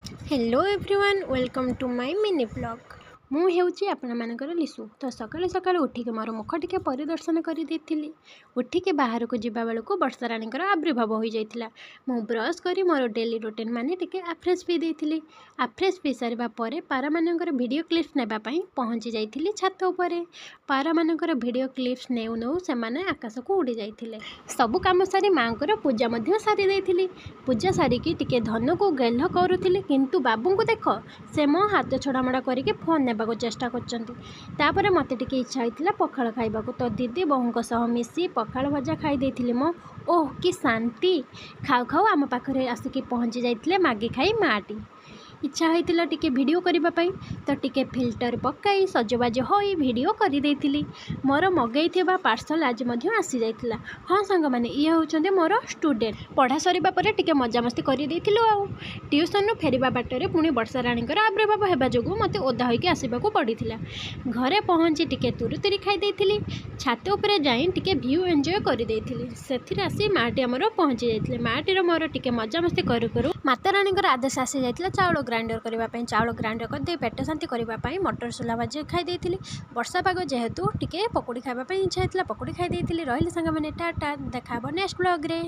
Hello everyone, welcome to my mini vlog. ମୁଁ ହେଉଛି ଆପଣମାନଙ୍କର ଲିସୁ। ତ ସକାଳୁ ସକାଳୁ ଉଠିକି ମୋର ମୁଖ ଟିକେ ପରିଦର୍ଶନ କରିଦେଇଥିଲି। ଉଠିକି ବାହାରକୁ ଯିବା ବେଳକୁ ବର୍ଷାରାଣୀଙ୍କର ଆବିର୍ଭାବ ହୋଇଯାଇଥିଲା। ମୁଁ ବ୍ରସ୍ କରି ମୋର ଡେଲି ରୁଟିନ୍ ମାନେ ଟିକେ ଆଫ୍ରେଶ୍ ପିଇ ଦେଇଥିଲି। ଆଫ୍ରେଶ୍ ପିଇ ସାରିବା ପରେ ପାରାମାନଙ୍କର ଭିଡ଼ିଓ କ୍ଲିପ୍ସ ନେବା ପାଇଁ ପହଞ୍ଚି ଯାଇଥିଲି ଛାତ ଉପରେ। ପାରାମାନଙ୍କର ଭିଡ଼ିଓ କ୍ଲିପ୍ସ ନେଉ ନେଉ ସେମାନେ ଆକାଶକୁ ଉଡ଼ି ଯାଇଥିଲେ। ସବୁ କାମ ସାରି ମାଆଙ୍କର ପୂଜା ମଧ୍ୟ ସାରି ଦେଇଥିଲି। ପୂଜା ସାରିକି ଟିକେ ଧନକୁ ଗେହ୍ଲ କରୁଥିଲି, କିନ୍ତୁ ବାବୁଙ୍କୁ ଦେଖ, ସେ ମୋ ହାତ ଛଡ଼ାମଡ଼ା କରିକି ଫୋନ୍ ନେବାକୁ ଚେଷ୍ଟା କରୁଛନ୍ତି। ତାପରେ ମୋତେ ଟିକେ ଇଚ୍ଛା ହୋଇଥିଲା ପଖାଳ ଖାଇବାକୁ, ତ ଦିଦି ବୋହୂଙ୍କ ସହ ମିଶି ପଖାଳ ଭଜା ଖାଇ ଦେଇଥିଲି ମୋ। ଓଃ କି ଶାନ୍ତି! ଖାଉ ଖାଉ ଆମ ପାଖରେ ଆସିକି ପହଞ୍ଚି ଯାଇଥିଲେ ମାଗି ଖାଇ ମାଆଟି। ଇଚ୍ଛା ହୋଇଥିଲା ଟିକେ ଭିଡ଼ିଓ କରିବା ପାଇଁ, ତ ଟିକେ ଫିଲ୍ଟର ପକାଇ ସଜବାଜ ହୋଇ ଭିଡ଼ିଓ କରିଦେଇଥିଲି। ମୋର ମଗେଇଥିବା ପାର୍ସଲ୍ ଆଜି ମଧ୍ୟ ଆସିଯାଇଥିଲା। ହଁ ସାଙ୍ଗମାନେ, ଇଏ ହେଉଛନ୍ତି ମୋର ଷ୍ଟୁଡେଣ୍ଟ। ପଢ଼ା ସରିବା ପରେ ଟିକେ ମଜାମସ୍ତି କରିଦେଇଥିଲୁ। ଆଉ ଟ୍ୟୁସନ୍ରୁ ଫେରିବା ବାଟରେ ପୁଣି ବର୍ଷାରାଣୀଙ୍କର ଆବିର୍ଭାବ ହେବା ଯୋଗୁଁ ମୋତେ ଓଦା ହୋଇକି ଆସିବାକୁ ପଡ଼ିଥିଲା। ଘରେ ପହଞ୍ଚି ଟିକେ ତୁରୁତୁରି ଖାଇ ଦେଇଥିଲି। ଛାତ ଉପରେ ଯାଇ ଟିକେ ଭ୍ୟୁ ଏନ୍ଜୟ କରିଦେଇଥିଲି। ସେଥିରେ ଆସି ମାଆଟି ଆମର ପହଞ୍ଚି ଯାଇଥିଲେ। ମାଆଟିର ମୋର ଟିକେ ମଜାମସ୍ତି କରୁ କରୁ ମାତାରାଣୀଙ୍କର ଆଦେଶ ଆସିଯାଇଥିଲା ଚାଉଳ ଗ୍ରାଇଣ୍ଡର କରିବା ପାଇଁ। ଚାଉଳ ଗ୍ରାଇଣ୍ଡର କରିଦେଇ ପେଟ ଶାନ୍ତି କରିବା ପାଇଁ ମଟର ସୋଲା ଭାଜି ଖାଇ ଦେଇଥିଲି। ବର୍ଷା ପାଗ ଯେହେତୁ ଟିକେ ପକୁଡ଼ି ଖାଇବା ପାଇଁ ଇଚ୍ଛା ହେଇଥିଲା, ପକୁଡ଼ି ଖାଇ ଦେଇଥିଲି। ରହିଲି ସାଙ୍ଗମାନେ, ଟା ଟା, ଦେଖା ହେବ ନେକ୍ସଟ ବ୍ଲଗ୍ରେ।